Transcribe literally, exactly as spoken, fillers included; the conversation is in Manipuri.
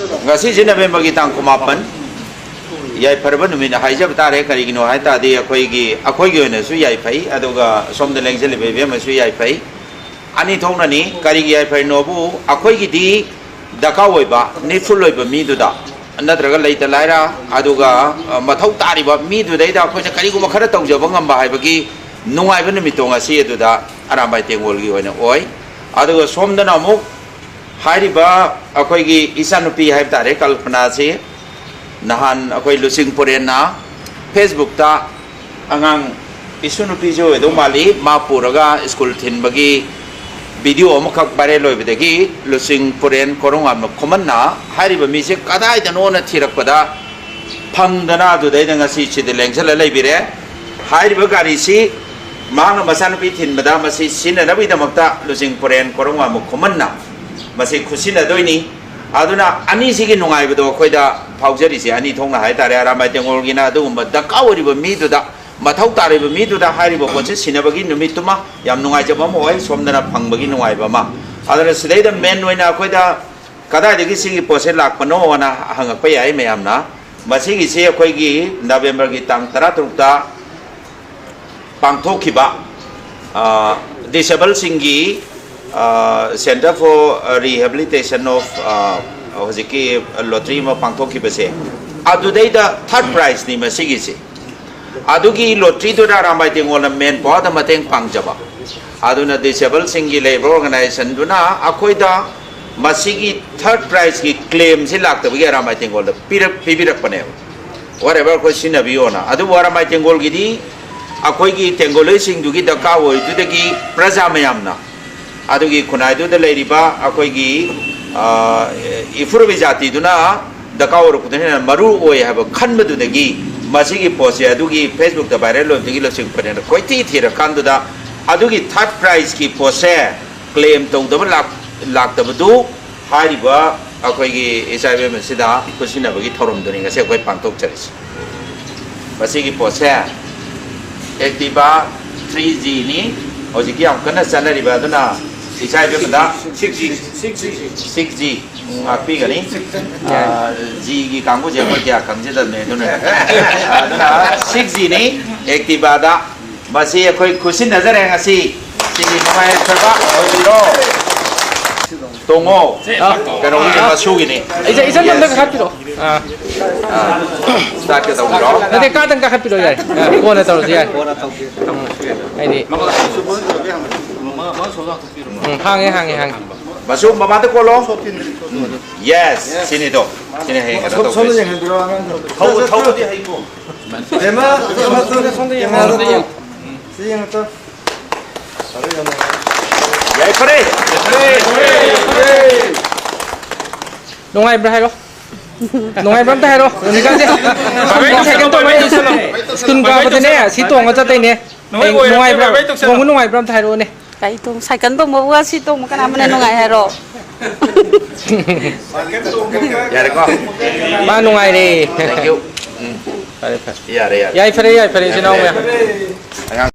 ꯉꯁꯤꯁꯦ ꯅꯕꯦꯝꯕꯔꯒꯤ ꯇꯥꯡ ꯀꯨꯟꯃꯥꯄꯟ, ꯌꯥꯏꯐꯔꯕ ꯅꯨꯃꯤꯠ ꯍꯥꯏꯖꯕ ꯇꯥꯔꯦ꯫ ꯀꯔꯤꯒꯤꯅꯣ ꯍꯥꯏ ꯇꯥꯔꯗꯤ, ꯑꯩꯈꯣꯏꯒꯤ, ꯑꯩꯈꯣꯏꯒꯤ ꯑꯣꯏꯅꯁꯨ ꯌꯥꯏꯐꯩ, ꯑꯗꯨꯒ ꯁꯣꯝꯗ ꯂꯦꯡꯖꯜꯂꯤꯕ ꯏꯕꯦꯝꯃꯁꯨ ꯌꯥꯏꯐꯩ꯫ ꯑꯅꯤ ꯊꯣꯛꯅꯅꯤ꯫ ꯀꯔꯤꯒꯤ ꯌꯥꯏꯐꯔꯤꯅꯣꯕꯨ, ꯑꯩꯈꯣꯏꯒꯤꯗꯤ ꯗꯔꯀꯥꯔ ꯑꯣꯏꯕ, ꯅꯤꯗꯐꯨꯜ ꯑꯣꯏꯕ ꯃꯤꯗꯨꯗ, ꯅꯠꯇ꯭ꯔꯒ ꯂꯩꯇ ꯂꯥꯏꯔ, ꯑꯗꯨꯒ, ꯑ, ꯃꯊꯧ ꯇꯥꯔꯤꯕ ꯃꯤꯗꯨꯗꯩꯗ ꯑꯩꯈꯣꯏꯅ ꯀꯔꯤꯒꯨꯝꯕ ꯈꯔ ꯇꯧꯖꯕ ꯉꯝꯕ ꯍꯥꯏꯕꯒꯤ ꯅꯨꯡꯉꯥꯏꯕ ꯅꯨꯃꯤꯠꯇꯣ ꯉꯁꯤ ꯑꯗꯨꯗ ꯑꯔꯥꯝꯕꯥꯏ ꯇꯦꯡꯒꯣꯜꯒꯤ ꯑꯣꯏꯅ ꯑꯣꯏ꯫ ꯑꯗꯨꯒ ꯁꯣꯝꯗꯅ ꯑꯃꯨꯛ ꯍꯥꯏꯔꯤꯕ ꯑꯩꯈꯣꯏꯒꯤ ꯏꯆꯥꯅꯨꯄꯤ ꯍꯥꯏꯕ ꯇꯥꯔꯦ, ꯀꯜꯄꯅꯥꯁꯤ ꯅꯍꯥꯟ ꯑꯩꯈꯣꯏ ꯂꯨꯆꯤꯡ ꯄꯨꯔꯦꯟꯅ Facebookꯇ, ꯑꯉꯥꯡ ꯏꯁꯨ ꯅꯨꯄꯤꯁꯨ ꯑꯣꯏꯗꯧ ꯃꯥꯜꯂꯤ, ꯃꯥ ꯄꯨꯔꯒ ꯁ꯭ꯀꯨꯜ ꯊꯤꯟꯕꯒꯤ ꯚꯤꯗꯤꯑꯣ ꯑꯃꯈꯛ ꯚꯥꯏꯔꯦꯜ ꯑꯣꯏꯕꯗꯒꯤ ꯂꯨꯆꯤꯡ ꯄꯨꯔꯦꯟ ꯀꯣꯔꯣꯡꯉꯥꯝꯕ ꯈꯨꯃꯟꯅ ꯍꯥꯏꯔꯤꯕ ꯃꯤꯁꯦ ꯀꯗꯥꯏꯗꯅꯣꯅ ꯊꯤꯔꯛꯄꯗ ꯐꯪꯗꯅ ꯑꯗꯨꯗꯩꯗ ꯉꯁꯤ ꯁꯤꯗ ꯂꯦꯡꯁꯤꯜꯂ ꯂꯩꯕꯤꯔꯦ꯫ ꯍꯥꯏꯔꯤꯕ ꯒꯥꯔꯤꯁꯤ ꯃꯍꯥꯛꯅ ꯃꯆꯥꯅꯨꯄꯤ ꯊꯤꯟꯕꯗ ꯃꯁꯤ ꯁꯤꯖꯤꯟꯅꯅꯕꯒꯤꯗꯃꯛꯇ ꯂꯨꯆꯤꯡ ꯄꯨꯔꯦꯟ ꯀꯣꯔꯣꯡꯉꯥꯝꯕ ꯈꯨꯃꯟꯅ ꯃꯁꯤ ꯈꯨꯠꯁꯤꯟꯅꯗꯣꯏꯅꯤ꯫ ꯑꯗꯨꯅ ꯑꯅꯤꯁꯤꯒꯤ ꯅꯨꯡꯉꯥꯏꯕꯗꯣ ꯑꯩꯈꯣꯏꯗ ꯐꯥꯎꯖꯔꯤꯁꯦ ꯑꯅꯤ ꯊꯣꯛꯅ ꯍꯥꯏꯇꯥꯔꯦ꯫ ꯑꯔꯥꯝꯕꯥꯏ ꯇꯦꯡꯒꯣꯜꯒꯤꯅ ꯑꯗꯨꯒꯨꯝꯕ ꯗꯔꯀꯥꯔ ꯑꯣꯏꯔꯤꯕ ꯃꯤꯗꯨꯗ, ꯃꯊꯧ ꯇꯥꯔꯤꯕ ꯃꯤꯗꯨꯗ ꯍꯥꯏꯔꯤꯕ ꯄꯣꯠꯁꯦ ꯁꯤꯟꯅꯕꯒꯤ ꯅꯨꯃꯤꯠꯇꯨꯃ ꯌꯥꯝ ꯅꯨꯡꯉꯥꯏꯖꯕ ꯑꯃ ꯑꯣꯏ, ꯁꯣꯝꯗꯅ ꯐꯪꯕꯒꯤ ꯅꯨꯡꯉꯥꯏꯕ ꯑꯃ꯫ ꯑꯗꯨꯅ ꯁꯤꯗꯩꯗ ꯃꯦꯟ ꯑꯣꯏꯅ ꯑꯩꯈꯣꯏꯗ ꯀꯗꯥꯏꯗꯒꯤ ꯁꯤꯒꯤ ꯄꯣꯠꯁꯦ ꯂꯥꯛꯄꯅꯣꯅ ꯍꯪꯉꯛꯄ ꯌꯥꯏ ꯃꯌꯥꯝꯅ꯫ ꯃꯁꯤꯒꯤꯁꯦ ꯑꯩꯈꯣꯏꯒꯤ ꯅꯕꯦꯝꯕꯔꯒꯤ ꯇꯥꯡ ꯇꯔꯥꯇꯔꯨꯛꯇ ꯄꯥꯡꯊꯣꯛꯈꯤꯕ, ꯑ, ꯗꯤꯁꯦꯕꯜꯁꯤꯡꯒꯤ, ꯑ, Centre for Rehabilitation of, ꯑ, ꯍꯧꯖꯤꯛꯀꯤ ꯂꯣꯇ꯭ꯔꯤ ꯑꯃ ꯄꯥꯡꯊꯣꯛꯈꯤꯕꯁꯦ, ꯑꯗꯨꯗꯩꯗ ꯊꯥꯔꯠ ꯄ꯭ꯔꯥꯏꯖꯅꯤ ꯃꯁꯤꯒꯤꯁꯦ꯫ ꯑꯗꯨꯒꯤ ꯂꯣꯇ꯭ꯔꯤꯗꯨꯗ ꯑꯔꯥꯝꯕꯥꯏ ꯇꯦꯡꯒꯣꯜꯅ ꯃꯦꯟ ꯄꯋꯥꯔꯗ ꯃꯇꯦꯡ ꯄꯥꯡꯖꯕ꯫ ꯑꯗꯨꯅ ꯗꯤꯁꯦꯕꯜꯁꯤꯡꯒꯤ ꯂꯩꯔꯤꯕ ꯑꯣꯔꯒꯅꯥꯏꯖꯦꯁꯟꯗꯨꯅ ꯑꯩꯈꯣꯏꯗ ꯃꯁꯤꯒꯤ ꯊꯥꯔꯠ ꯄ꯭ꯔꯥꯏꯖꯀꯤ ꯀ꯭ꯂꯦꯝꯁꯤ ꯂꯥꯛꯇꯕꯒꯤ ꯑꯔꯥꯝꯕꯥꯏ ꯇꯦꯡꯒꯣꯜꯗ ꯄꯤꯔꯛ-, ꯄꯤꯕꯤꯔꯛꯄꯅꯦꯕ꯫ Whatever, ꯑꯩꯈꯣꯏ ꯁꯤꯖꯤꯟꯅꯕꯤꯌꯣꯅ꯫ ꯑꯗꯨꯕꯨ ꯑꯔꯥꯝꯕꯥꯏ ꯇꯦꯡꯒꯣꯜꯒꯤꯗꯤ ꯑꯩꯈꯣꯏꯒꯤ ꯇꯦꯡꯒꯣꯂꯣꯏꯁꯤꯡꯗꯨꯒꯤ ꯗꯔꯀꯥꯔ ꯑꯣꯏꯗꯨꯗꯒꯤ ꯄ꯭ꯔꯖꯥ ꯃꯌꯥꯝꯅ ꯑꯗꯨꯒꯤ ꯈꯨꯟꯅꯥꯏꯗꯨꯗ ꯂꯩꯔꯤꯕ ꯑꯩꯈꯣꯏꯒꯤ, ꯑ, ꯏꯐꯨꯔꯨꯕꯤ ꯖꯥꯇꯤꯗꯨꯅ ꯗꯔꯀꯥꯔ ꯑꯣꯏꯔꯛꯄꯗꯨꯅ ꯍꯦꯟꯅ ꯃꯔꯨ ꯑꯣꯏ ꯍꯥꯏꯕ ꯈꯟꯕꯗꯨꯗꯒꯤ ꯃꯁꯤꯒꯤ ꯄꯣꯠꯁꯦ ꯑꯗꯨꯒꯤ Facebookꯇ ꯚꯥꯏꯔꯦꯜ ꯑꯣꯏꯕꯗꯒꯤ ꯂꯧꯁꯤꯡ ꯄꯔꯦꯡꯅ ꯀꯣꯏꯊꯤ ꯊꯤꯔꯀꯥꯟꯗꯨꯗ ꯑꯗꯨꯒꯤ ꯊꯥꯔꯠ ꯄ꯭ꯔꯥꯏꯖꯀꯤ ꯄꯣꯠꯁꯦ ꯀ꯭ꯂꯦꯝ ꯇꯧꯗꯕ ꯂꯥꯛ-, ꯂꯥꯛꯇꯕꯗꯨ ꯍꯥꯏꯔꯤꯕ ꯑꯩꯈꯣꯏꯒꯤ ꯏꯆꯥ ꯏꯕꯦꯝ ꯑꯁꯤꯗ ꯈꯨꯠꯁꯤꯟꯅꯕꯒꯤ ꯊꯧꯔꯝꯗꯨꯅꯤ ꯉꯁꯤ ꯑꯩꯈꯣꯏ ꯄꯥꯡꯊꯣꯛꯆꯔꯤꯁꯤ꯫ ꯃꯁꯤꯒꯤ ꯄꯣꯠꯁꯦ Activa three Gꯅꯤ, ꯍꯧꯖꯤꯛꯀꯤ ꯌꯥꯝ ꯀꯟꯅ ꯆꯠꯅꯔꯤꯕ꯫ ꯑꯗꯨꯅ ꯏꯆꯥ ꯏꯕꯦꯝꯃꯗ six G, six G, ꯉꯥꯛꯄꯤꯒꯅꯤ꯫ ꯑꯥ, ꯖꯤꯒꯤ ꯀꯥꯡꯕꯨꯁꯦ ꯑꯩꯈꯣꯏ ꯀꯌꯥ ꯈꯪꯖꯗꯕꯅꯦ, ꯑꯗꯨꯅ꯫ ꯑꯗꯨꯅ ꯁꯤꯛꯁ ꯖꯤꯅꯤ ꯑꯦꯛꯇꯤꯚꯥꯗ꯫ ꯃꯁꯤ ꯑꯩꯈꯣꯏ ꯈꯨꯠꯁꯤꯟꯅꯖꯔꯦ ꯉꯁꯤ꯫ ꯁꯤꯒꯤ ꯅꯨꯡꯉꯥꯏ ꯌꯥꯏꯐꯕ ꯑꯣꯏꯕꯤꯔꯣ꯫ ꯇꯣꯡꯉꯣ꯫ ꯑꯥ꯫ ꯀꯩꯅꯣꯒꯤ ꯃꯁꯨꯒꯤꯅꯤ꯫ ꯏꯆꯟ, ꯏꯆꯟ ꯑꯝꯇ ꯍꯥꯞꯄꯤꯔꯛꯑꯣ꯫ ꯑꯥ꯫ ꯑꯥ, ꯁ꯭ꯇꯥꯔꯠꯀ ꯇꯧꯕꯤꯔꯣ꯫ ꯅꯠꯇꯦ, ꯀꯥꯗꯪ ꯀꯥꯈꯠꯄꯤꯔꯛꯑꯣ ꯌꯥꯏ꯫ ꯑꯥ, ꯀꯣꯟꯅ ꯇꯧꯔꯁꯨ ꯌꯥꯏ꯫ ꯎꯝ, ꯍꯥꯏꯗꯤ꯫ ꯎꯝ, ꯍꯥꯡꯉꯦ, ꯍꯥꯡꯉꯦ, ꯍꯥꯡꯉꯦ꯫ ꯃꯁꯨ ꯃꯃꯥꯡꯗ ꯀꯣꯜꯂꯣ꯫ ꯎꯝ꯫ ꯌꯦꯁ꯫ ꯁꯤꯅꯤꯗꯣ꯫ ꯁꯤꯅꯤ ꯍꯌꯦꯡ ꯀꯩꯅꯣ ꯁꯣꯝ-, ꯁꯣꯝꯗ ꯇꯧꯗꯣꯏꯁꯦ꯫ ꯌꯦꯡꯍꯟꯕꯤꯔꯣ ꯑꯉꯥꯡꯗꯣ꯫ ꯊꯧꯕ-, ꯊꯧꯕꯗꯤ ꯍꯩꯀꯣ꯫ ꯕꯦꯝꯃ, ꯁꯣꯝꯗ, ꯁꯣꯝꯗ ꯌꯦꯡꯍꯜꯂꯣ꯫ ꯁꯤ ꯌꯦꯡꯉꯣ ꯇꯨ꯫ ꯌꯥꯏꯐꯔꯦ꯫ ꯅꯨꯡꯉꯥꯏꯕ꯭ꯔꯥ ꯍꯥꯏꯔꯣ? ꯅꯨꯡꯉꯥꯏꯕ꯭ꯔꯥ ꯑꯝꯇ ꯍꯥꯏꯔꯣ? ꯍꯧꯖꯤꯛꯀꯥꯟꯁꯦ ꯁꯥꯏꯀꯜ ꯇꯣꯡꯕ ꯁ꯭ꯀꯨꯜ ꯀꯥꯕꯗꯅꯦ ꯁꯤ ꯇꯣꯡꯉ ꯆꯠꯇꯣꯏꯅꯦ꯫ ꯍꯌꯦꯡ ꯅꯨꯡꯉꯥꯏꯕ꯭ꯔꯥ? ꯇꯣꯡꯕ ꯅꯨꯡꯉꯥꯏꯕ꯭ꯔꯥ ꯑꯝꯇ ꯍꯥꯏꯔꯛꯑꯣꯅꯦ꯫ ꯀꯩ ꯇꯣꯡ-, ꯁꯥꯏꯀꯜ ꯇꯣꯡꯕꯕꯨ ꯁꯤ ꯇꯣꯡꯕ ꯀꯅꯥ ꯑꯃꯅ ꯅꯨꯡꯉꯥꯏ ꯍꯥꯏꯔꯣ? ꯌꯥꯔꯦꯀꯣ? ꯃꯥ ꯅꯨꯡꯉꯥꯏꯔꯦ꯫ Thank you꯫ ꯎꯝ꯫ ꯐꯔꯦ, ꯐꯔꯦ꯫ ꯌꯥꯔꯦ, ꯌꯥꯔꯦ꯫ ꯌꯥꯏꯐꯔꯦ, ꯌꯥꯏꯐꯔꯦ, ꯏꯆꯤꯟ ꯏꯅꯥꯎ ꯃꯌꯥꯝ꯫ ꯑꯉꯥꯡ